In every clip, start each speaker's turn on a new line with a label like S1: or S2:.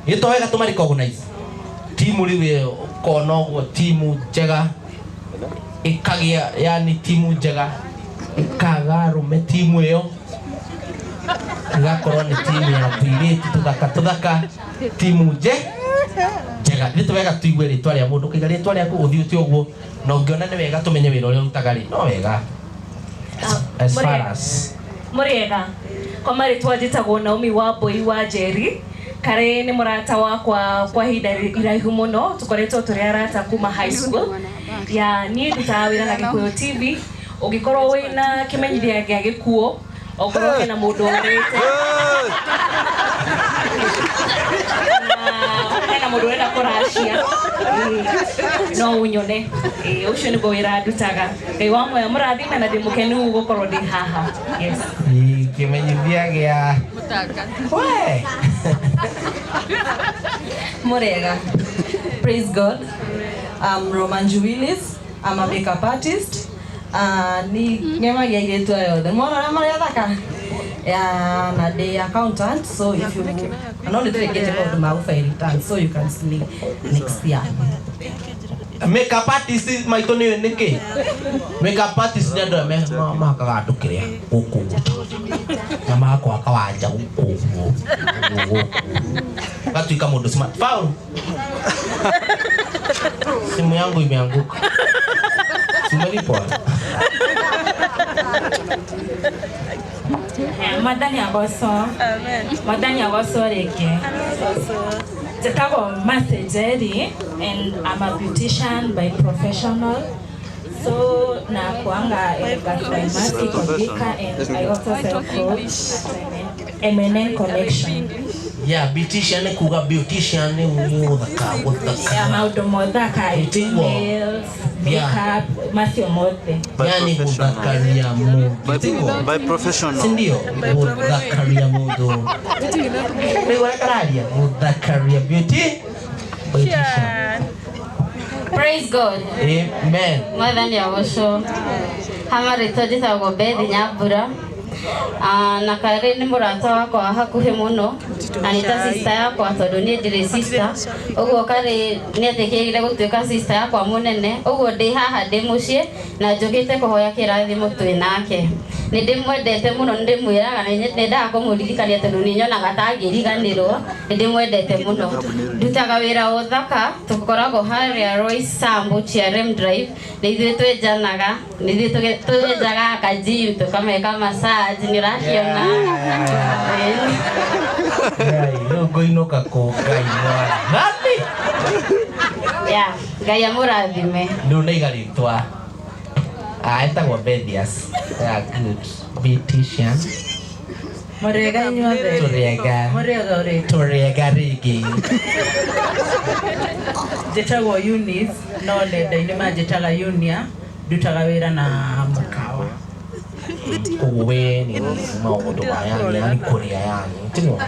S1: Ĩ to wega tũma recognize timu rĩu ĩyo ũkona ũguo timu njega ĩkagĩa yani timu njega ĩkaga arũme timu ĩyo ĩgakorwo nĩ timu ya tũirĩtu tũthaka tũthaka timu nje njega nĩ wega tũigue rĩtwa rĩa mũndũ ũkaiga rĩtwa rĩaku ũthiĩte ũguo na ũngĩona nĩ wega tũmenye wĩra ũrĩa ũrutaga rĩ no wega as far as
S2: Mũrĩega. Kwa marĩtwa njĩtagwo Naomi Wambui wa Njeri. Karĩ nĩ mũrata wakwa kwa ihinda iraihu mũno, tũkoretwo tũrĩ arata kuma high school. Ya niĩ ndutaga wĩra na Gĩkũyũ TV. Ũngĩkorwo wĩna kĩmenyithia gĩa gĩkuũ, okorwo hena mũndũ ũrĩte, kana hena mũndũ ũrenda kũracia, no ũnyone. Ĩĩ, ũcio nĩguo wĩra ndutaga. Ngai wa muoyo mũrathime na ndĩ mũkenu gũkorwo ndĩ haha. Yes.
S1: Ĩ, kĩmenyithia gĩa we
S3: Murega. Praise God. I'm Roman Willis. I'm a makeup artist. Ni ngemagia airĩtu aya othe. Mwana ũrĩa marĩ athaka? Yeah, na ndĩ accountant, so if you no nĩ tũrĩkĩtie maũndũ ma gũfile returns, so you can see me next year.
S1: Makeup artist maitũ nĩ nĩkĩ makeup artist nĩ andũ arĩa mahakaga andũ kĩrĩa gũkũ na magakũhaka wanja gũkũ ũguo gũkũ ũgatuĩka mũndũ smart. Faulu, simu yangu imeanguka. Si umelipwa?
S4: Mwathani agocwo. Mwathani agocwo rĩngĩ. Njĩtagwo Mercy Njeri and I'm a beautician by professional. So nakuanga Elegance by Mercy Kodhika and I also sell clothes at M&N Collection.
S1: Yeah, beautician nĩ kuga beautician nĩ gũthaka
S4: Yeah,
S1: gũthaka
S4: maũndũ mothaka,
S1: Ĩtiguo.
S4: nails,
S1: Yeah.
S4: makeup, macio mothe.
S5: By
S1: yani
S5: professional.
S1: gũthakaria mũndũ tiguo
S5: By professional.
S1: Si ndio? Gũthakaria mũndũ rĩu ũrĩa kararia gũthakaria beauty beautician.
S6: Praise God.
S1: Amen.
S6: Mwathani agocwo. Hama rĩtwa njĩtagwo Bethi Nyambura. Ah, na karĩ nĩ mũrata wakwa wa hakuhĩ mũno na nĩ ta sister yakwa tondũ niĩ ndirĩ sister ũguo karĩ nĩ etĩkĩrire gũtuĩka sister yakwa mũnene ũguo ndĩ haha ndĩ mũciĩ na njũkĩte kũhoya kĩrathimo twĩ nake nĩ ndĩmwendete mũno nĩ ndĩmwĩraga na nĩ nyendaga kũmũririkania tondũ nĩ nyonaga ta angĩriganĩrwo nĩ ndĩmwendete mũno ndutaga wĩra wa ũthaka tũkoragwo harĩa Royce Sambu GRM Drive nĩ ithuĩ twenjanaga nĩ ithuĩ twenjaga kajim tũkameka massage nĩ ũraciona.
S1: Ngai, rĩu ngũinũka kũ Ngai mwathani.
S6: Yeah, Ngai amũrathime.
S1: Rĩu naiga rĩtwa. Ah, etagwo Bethias. Yeah, good. Beautician.
S4: Mũrĩega inyuothe.
S1: Tũrĩega.
S4: Mũrĩega ũrĩ.
S1: Tũrĩega rĩngĩ.
S4: Njĩtagwo Eunice, no nenda-inĩ manjĩtaga Yunia, ndutaga wĩra na mũkawa.
S1: Koguo we nĩ maũndũ ma yani yani kũrĩa yani tiguo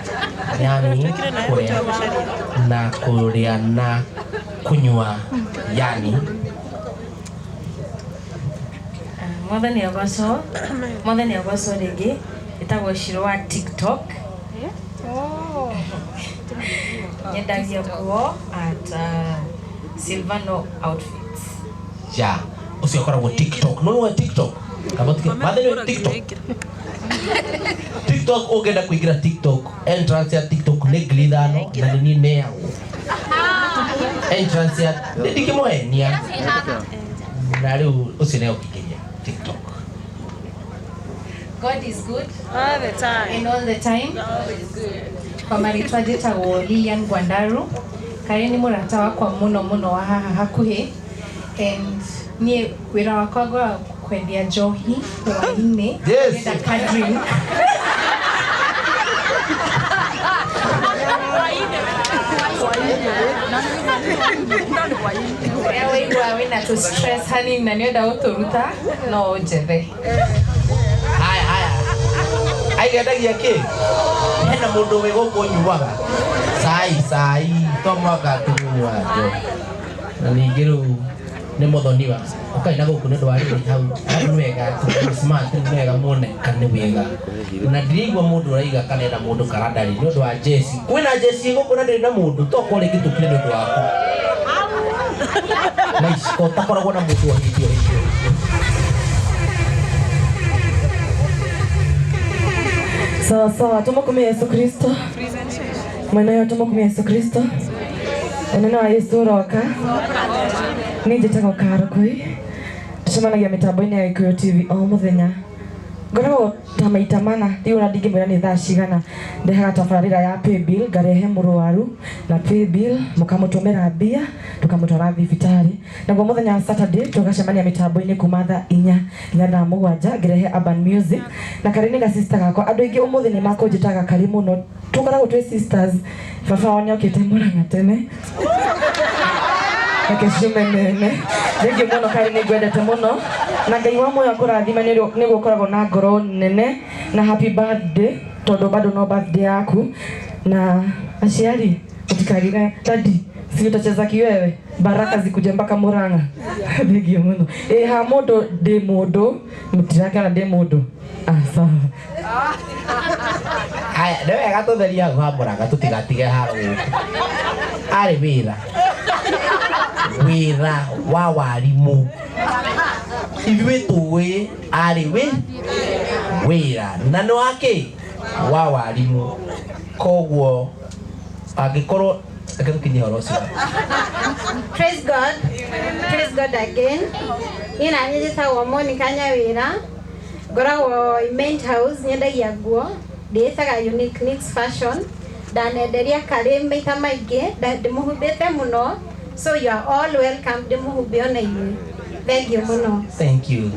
S1: yani kũrĩa na kũrĩa na kũnyua yani
S2: Mwathani agocwo. Mwathani agocwo rĩngĩ. Ĩtagwo Shiro wa TikTok. Nyendagia nguo at Silvano Outfits.
S1: Ja ũcio akoragwo TikTok no wa TikTok kaba tike mathani wa TikTok TikTok ũngĩenda kũingĩra TikTok entrance ya TikTok nĩ 5,000 na nĩ niĩ neagwo entrance ya nĩ ndingĩmũhenia na rĩu ũcio nĩ ũkĩingĩria TikTok.
S7: God is good all the time and all the time. Kwa marĩtwa njĩtagwo Lilian Gwandaru. Karĩ nĩ mũrata wakwa mũno mũno wa haha hakuhĩ and niĩ wĩra wakwa ngoragwo kwendia njohi hwaĩ-inĩ.
S1: Yes.
S7: Ngĩenda ka drink. Rĩrĩa waigua wĩna tũ stress hanini na nĩũrenda gũtũruta no ũnjethe.
S1: Haya haya aigendagia kĩ hena mũndũ wĩ gũkũ ũnyuaga cai cai to mwaka tũnyua njo na ningĩ rĩu Nĩ mũthoniwa ũkai na gũkũ nĩ ũndũ wa rĩrĩ hau hau nĩ wega tondũ smart nĩ wega muone nĩ wega na ndiraigua mũndũ ũraiga kana ena mũndũ kana ndarĩ nĩ ũndũ wa Jesse kwĩna Jesse gũkũ na ndĩrĩ na mũndũ tokorwo rĩngĩ tũkire nĩ ũndũ waku nice ko takoragwo na mũndũ o hĩndĩ o hĩndĩ o hĩndĩ.
S3: Sawa sawa, tumukumie Yesu Kristo. Mwena tumukumie Yesu Kristo. Unene wa Yesu uroka. Niĩ njĩtagwo Karũkũi. Tũcemanagia mĩtambo-inĩ ya Gĩkũyũ TV o mũthenya. Ngoragwo ta maita mana, ndiũ na ndingĩmwĩra nĩ thaa cigana. Ndehaga tabarĩra ya paybill, ngarehe mũrwaru na paybill, mũkamũtũmĩra mbia, tũkamũtwara thibitarĩ. Naguo mũthenya wa Saturday tũgacemania mĩtambo-inĩ kuma thaa 4 nginya thaa 7 ngĩrehe urban music. Na karĩ nĩ ga sister gakwa. Andũ aingĩ ũmũthĩ nĩ makũnjĩtaga karĩ mũno. Tũkoragwo twĩ sisters. Baba wao nĩokĩte Murang'a tene. Reke ciume mene. Thengiũ mũno karĩ nĩ ngwendete mũno. Na Ngai wa muoyo akũrathime nĩguo ũkoragwo na ngoro nene na happy birthday tondũ bado no birthday yaku. Na aciari mũtikagire daddy si utacheza kiwewe baraka zikuje mpaka Murang'a. Thengiũ mũno. Ĩ ha mũndũ ndĩ mũndũ mũtirakĩona ndĩ mũndũ. Ah, sawa.
S1: Aya nĩ wega tũtherie hau ha Murang'a tũtigatige haro gũkũ arĩ wĩra wĩra wa warimũ ithuĩ tũĩ arĩ wĩ wĩra na nĩ wa kĩ wa warimũ koguo angĩkorwo reke tũkinyie ũhoro ũcio.
S5: Praise God. Praise God again. Niĩ na niĩ njĩtagwo Monica Nyawĩra. Ngoragwo Main House nyendagia nguo. Ndĩĩtaga Unique Nicks Fashion. Ndanenderia karĩ maita maingĩ, ndĩmũhumbĩte mũno. So you are all welcome ndĩmũhumbe ona inyuĩ. Thank you mũno.
S1: Thank you.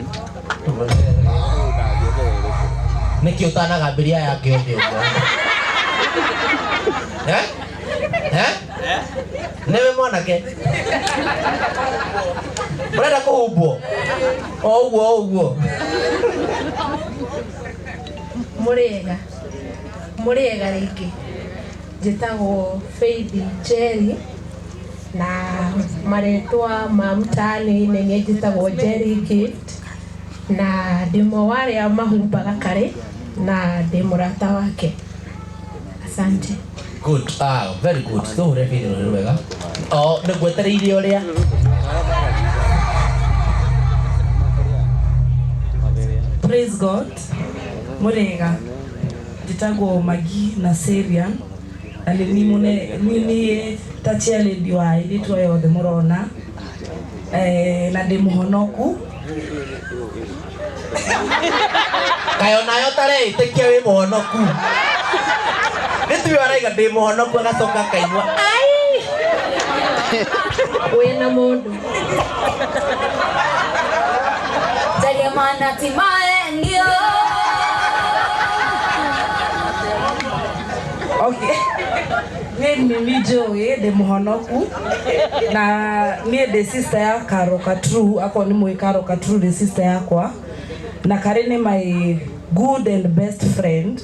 S1: Nĩkĩ ũtanagambĩria yake othe ũguo? Eh? Eh? Nĩwe mwanake? Ũrenda kũhumbwo? O ũguo o ũguo.
S8: Mũrĩega mũrĩega rĩngĩ njĩtagwo Faith Njeri na marĩtwa ma mtaani nĩ niĩ njĩtagwo Njeri Gift na ndĩ ũmwe wa arĩa mahumbaga karĩ na ndĩ mũrata wake. Asante.
S1: Good. Ah, very good. Tũhũre Faith rũrĩ wega. O nĩ ngwetereire ũrĩa.
S9: Praise God. Mũrĩega. Njĩtagwo Magi Naserian na nĩ niĩ mũne nĩ niĩ ta chairlady wa airĩtu aya othe mũrona na ndĩ mũhonoku.
S1: Kaĩ onayo ũtareĩtĩkia wĩ mũhonoku. Nĩ tuwe araiga ndĩ mũhonoku agacoka akaigua ai.
S8: Wĩna mũndũ.
S10: Jaria mana timae ndio.
S9: Okay. Niĩ nĩ niĩ njũĩ ndĩ mũhonoku na niĩ ndĩ sister ya Karo Katru akorwo nĩ mũĩ Karo Katru ndĩ sister yakwa na Karĩ nĩ my good and best friend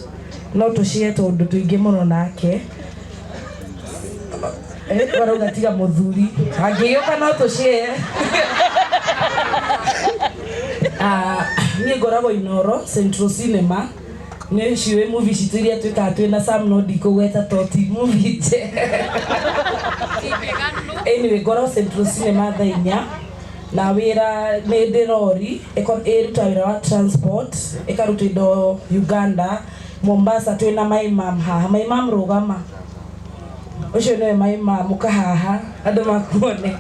S9: no tũshare tũũndũ tũingĩ mũno nake. Barauga tiga mũthuri angĩgĩũka no tũshare. Niĩ ngoragwo Inoro Central Cinema nĩ ciũĩ movie citũ iria twĩkaga twĩna Sam no ndikũgweta to ti movie njega. Anyway, ngoragwo Central Cinema thaa 4 na wĩra nĩ ndĩ rori ĩrutaga wĩra wa transport ĩkaruta indo Uganda Mombasa twĩna my mum haha. My mum rũgama ũcio nĩwe my mum ũka haha andũ makuone.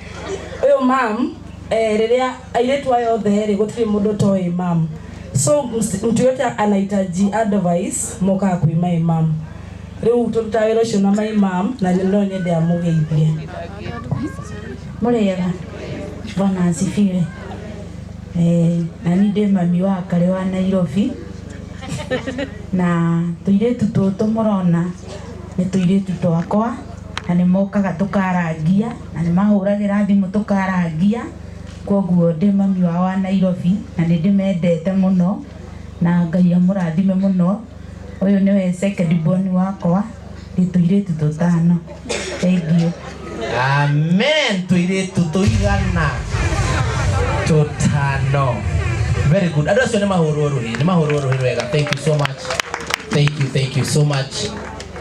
S9: Ũyũ mum rĩrĩa airĩtu aya othe rĩ gũtirĩ mũndũ ũtoĩ mum. So mtu yote anahitaji advice mokaga kwĩ my mum. Rĩu tũrutaga wĩra ũcio na my mum na no nyende amũgeithie.
S11: Mũrĩega. Bwana asifiwe. Na niĩ ndĩ mami wa Karĩ wa Nairobi na tũirĩtu tũtũ mũrona nĩ tũirĩtu twakwa na nĩ mokaga tũkarangia na nĩ mahũragĩra thimũ tũkarangia koguo ndĩ mami wao wa Nairobi na nĩ ndĩmendete mũno na Ngai amũrathime mũno. Ũyũ nĩwe second born wakwa ndĩ tũirĩtu tũtano. Thank you.
S1: Amen. Tũirĩtu tũigana. Very good. Andũ acio nĩ mahũrwo rũhĩ, nĩ mahũrwo rũhĩ wega. Thank you so much, thank you, thank you so much.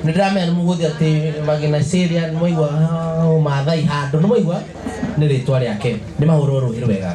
S1: Nĩ ndĩramenya nĩ mũgũthiĩ atĩ Maginaceria, nĩ mwaigua Maathai handũ, nĩ mwaigua nĩ rĩtwa rĩake, nĩ mahũrwo rũhĩ wega.